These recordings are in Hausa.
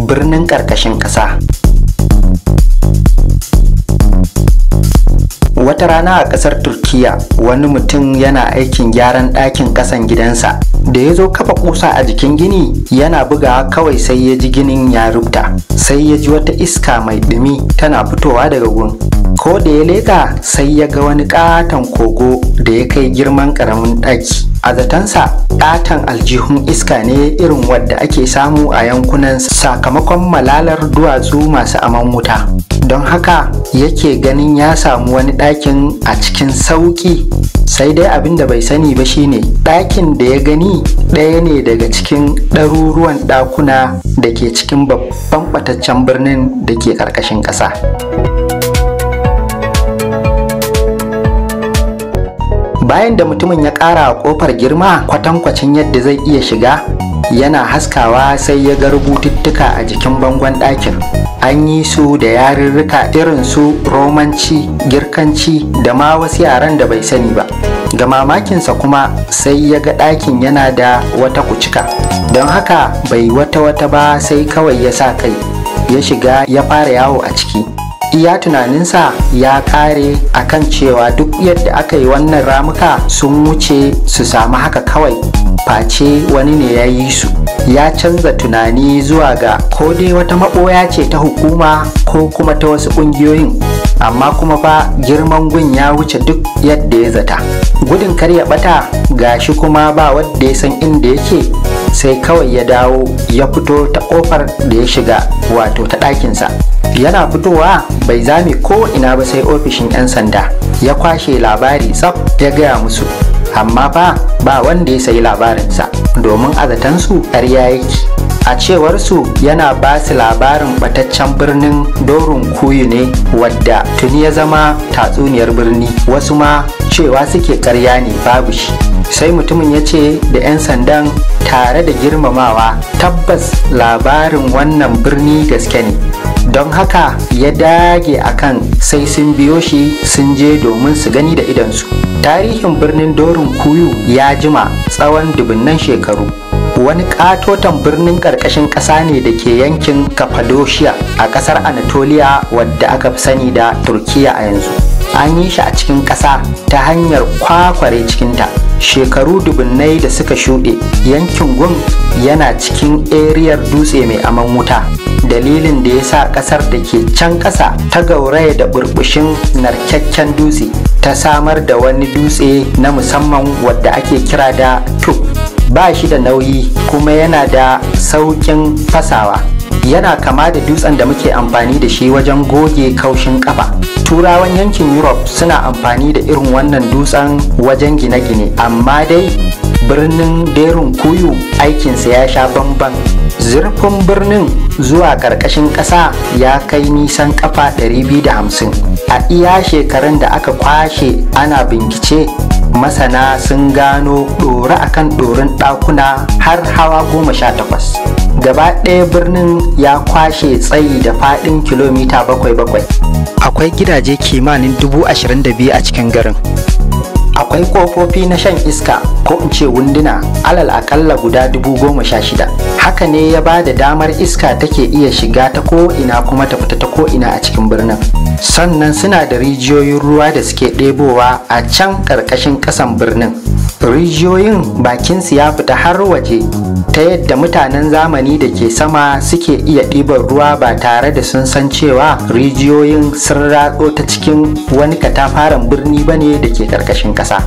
Birnin ƙarƙashin ƙasa. Wata rana a ƙasar Turkiya, wani mutum yana aikin gyaran ɗakin ƙasan gidansa. Da ya zo kafa ƙusa a jikin gini, yana bugawa kawai sai ya ji ginin ya rubta. Sai ya ji wata iska mai ɗumi tana fitowa daga gun. Ko da ya leƙa sai ya ga wani ƙaton kogo da ya kai girman ƙaramin ɗaki. A zatonsa ƙaton aljihun iska ne irin wadda ake samu a yankunan sakamakon malalar duwatsu masu aman wuta. Don haka yake ganin ya samu wani ɗakin a cikin sauƙi. Sai dai abin da bai sani ba shine ɗakin da ya gani ɗaya ne daga cikin ɗaruruwan ɗakuna da ke cikin babban ɓataccen birnin da ke ƙarƙashin ƙasa. Bayan da mutumin ya ƙara a ƙofar girma kwatankwacin yadda zai iya shiga, yana haskawa sai ya ga rubututtuka a jikin bangon ɗakin. An yi su da yarurruka irin su Romanci, Girkanci da ma wasu yaren da bai sani ba. Ga mamakinsa kuma sai ya ga ɗakin yana da wata kucika. Don haka bai wata wata ba sai kawai ya sa kai, ya shiga ya fara yawo a ciki. Iya tunaninsa ya kare akan cewa duk yadda aka yi wannan ramuka sun wuce su samu haka kawai, face wani ne ya yi su. Ya canza tunani zuwa ga ko dai wata maɓoya ce ta hukuma ko kuma ta wasu ƙungiyoyin, amma kuma fa girman gun ya wuce duk yadda ya zata. Gudun kar ya ɓata gashi kuma ba wadda ya san inda yake, sai kawai ya dawo ya fito ta ƙofar da ya shiga, wato ta ɗakinsa. Yana fitowa bai zame ko ina ba sai ofishin 'yan sanda. Ya kwashe labari tsaf ya gaya musu, amma fa ba wanda ya sayi labarinsa domin a zatansu ƙarya yake. A cewarsu yana ba su labarin ɓataccen birnin Dorin Kuyu ne wadda tuni ya zama tatsuniyar birni, wasu ma cewa suke ƙarya ne babu shi. Sai mutumin ya ce da 'yan sandan tare da girmamawa, tabbas labarin wannan birni gaske ne. Don haka ya dage akan sai sun biyo shi sun je domin su gani da idonsu. Tarihin birnin Dorin Kuyu ya jima tsawon dubunnan shekaru. Wani ƙatoton birnin ƙarƙashin ƙasa ne da ke yankin Cappadocia a ƙasar Anatolia wadda aka fi sani da Turkiya a yanzu. An yi shi a cikin ƙasa ta hanyar kwakware cikinta. Shekaru dubunnai da suka shuɗe, yankin gun yana cikin eriyar dutse mai aman wuta. Dalilin da ya sa ƙasar da ke can ƙasa ta gauraya da burbushin narkakken dutse ta samar da wani dutse na musamman wadda ake kira da tuf. Ba shi da nauyi kuma yana da sauƙin fasawa. Yana kama da dutsen da muke amfani da shi wajen goge kaushin ƙafa. Turawan yankin Europe suna amfani da irin wannan dutsen wajen gine-gine, amma dai birnin Derin Kuyu aikinsa ya sha bamban. Zurfin birnin zuwa ƙarƙashin ƙasa ya kai nisan ƙafa 250. A iya shekarun da aka kwashe ana bincike, masana sun gano ɗore akan ɗorin ɗakuna har hawa 18. Gaba ɗaya birnin ya kwashe tsayi da faɗin kilomita 7-7. Akwai gidaje kimanin 22,000 a cikin garin. Akwai ƙofofi na shan iska ko in ce wunduna alal aƙalla guda 16,000. Haka ne ya ba da damar iska take iya shiga ta ko'ina kuma ta fita ta ko'ina a cikin birnin. Sannan suna da rijiyoyin ruwa da suke ɗebowa a can ƙarƙashin ƙasan birnin. Rijiyoyin bakinsu ya fita har waje ta yadda mutanen zamani da ke sama suke iya ɗiban ruwa ba tare da sun san cewa rijiyoyin sun ratso ta cikin wani katafaren birni bane da ke ƙarƙashin ƙasa.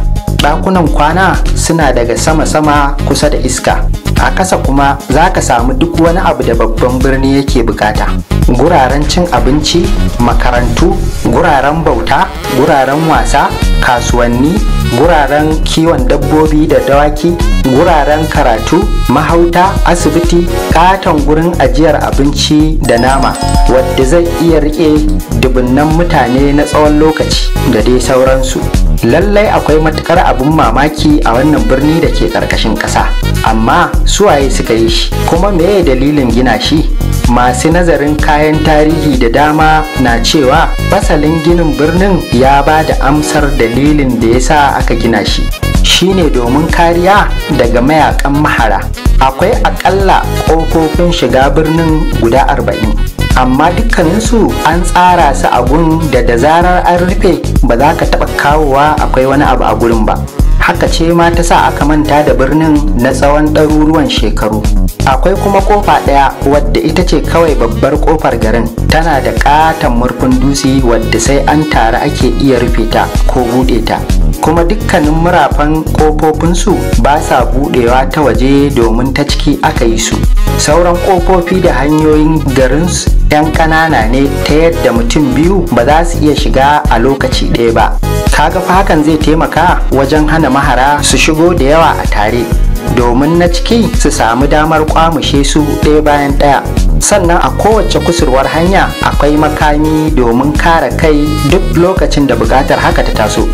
Ɗakunan kwana suna daga sama-sama kusa da iska. A ƙasa kuma za ka samu duk wani abu da babban birni yake bukata. Guraren cin abinci, makarantu, guraren bauta, guraren wasa, kasuwanni, guraren kiwon dabbobi da dawaki, guraren karatu, mahauta, asibiti, katon gurin ajiyar abinci da nama wadda zai iya rike dubunnan mutane na tsawon lokaci da dai sauransu. Lallai akwai matukar abin mamaki a wannan birni da ke ƙarƙashin ƙasa. Amma suwaye suka yi shi, kuma meye dalilin gina shi? Masu nazarin kayan tarihi da dama na cewa fasalin ginin birnin ya ba da amsar dalilin da ya sa aka gina shi. Shine domin kariya daga mayakan mahara. Akwai akalla ƙofofin shiga birnin guda 40, amma dukkaninsu an tsara su a gun da zarar an rufe ba za ka taɓa kawowa akwai wani abu a gurin ba. Haka ce ma ta sa aka manta da birnin na tsawon ɗaruruwan shekaru. Akwai kuma ƙofa ɗaya wadda ita ce kawai babbar ƙofar garin, tana da ƙaton murfin dutse wadda sai an tare ake iya rufe ta ko buɗe ta. Kuma dukkanin murafan ƙofofinsu ba sa buɗewa ta waje domin ta ciki aka yi su. Sauran ƙofofi da hanyoyin garin 'yan ƙanana ne ta yadda mutum biyu ba za su iya shiga a lokaci ɗaya ba. Kaga fa hakan zai taimaka wajen hana mahara su shigo da yawa a tare, domin na ciki su samu damar kwamushe su ɗaya bayan ɗaya. Sannan a kowace kusurwar hanya akwai makami domin kare kai duk lokacin da buƙatar haka ta taso.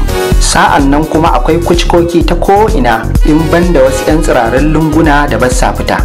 Sa'an nan kuma akwai kucikoki ta ko'ina in banda wasu 'yan tsirarin lunguna da basa fita.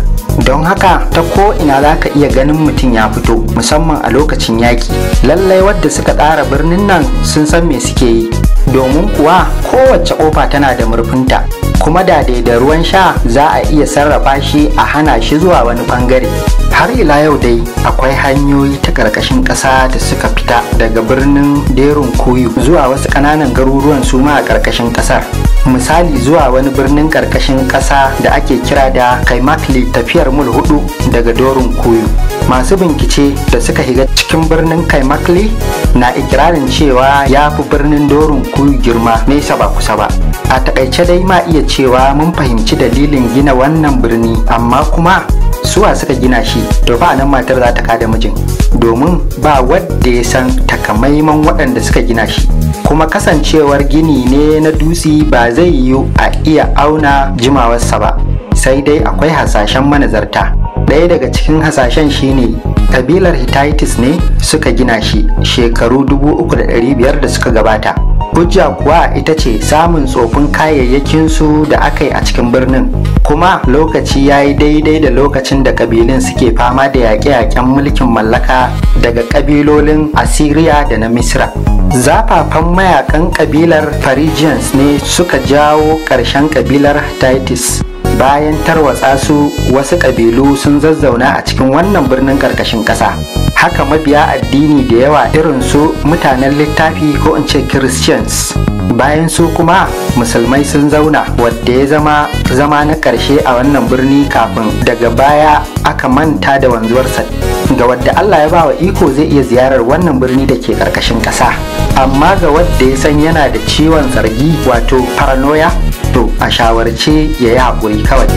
Don haka ta ko'ina za ka iya ganin mutum ya fito, musamman a lokacin yaƙi. Lallai wadda suka tsara birnin nan sun san me suke yi, domin kuwa kowace ƙofa tana da murfinta, kuma da da ruwan sha za a iya sarrafa shi a hana shi zuwa wani ɓangare. Har ila yau dai akwai hanyoyi ta ƙarƙashin ƙasa da suka fita daga birnin Derun Kuyu zuwa wasu ƙananan garuruwan su ma a ƙarƙashin ƙasar. Misali zuwa wani birnin ƙarƙashin ƙasa da ake kira da Kaimakli, tafiyar mul 4 daga Dorun Kuyu. Masu bincike da suka shiga cikin birnin Kaimakli na ikirarin cewa ya fi birnin Dorun Kuyu girma nesa ba kusa ba. A taƙaice dai ma iya cewa mun fahimci dalilin gina wannan birni, amma kuma suwa suka gina shi? To fa nan matar za ta kada mijin, domin ba wadda ya san takamaiman waɗanda suka gina shi. Kuma kasancewar gini ne na dutse ba zai yiwu a iya auna jimawarsa ba, sai dai akwai hasashen manazarta. Ɗaya daga cikin hasashen shine kabilar Hittites ne suka gina shi shekaru 3,500 da suka gabata. Hujja kuwa ita ce samun tsofin kayayyakinsu da aka yi a cikin birnin, kuma lokaci ya yi daidai da lokacin da kabilun suke fama da yaƙe-yaƙen mulkin mallaka daga kabilolin Asiriya da na Misra. Zafafan mayakan kabilar Phrygians ne suka jawo ƙarshen kabilar Hittites. Bayan tarwatsa su, wasu ƙabilu sun zazzauna a cikin wannan birnin ƙarƙashin ƙasa. Haka mabiya addini da yawa irin su mutanen littafi ko in ce Christians. Bayan su kuma musulmai sun zauna, wadda ya zama zama na ƙarshe a wannan birni kafin daga baya aka manta da wanzuwarsa. Ga wadda Allah ya bawa iko zai iya ziyarar wannan birni da ke ƙarƙashin ƙasa. Amma ga wadda ya san yana da ciwon zargi wato paranoia, to a shawarce ya yi haƙuri kawai.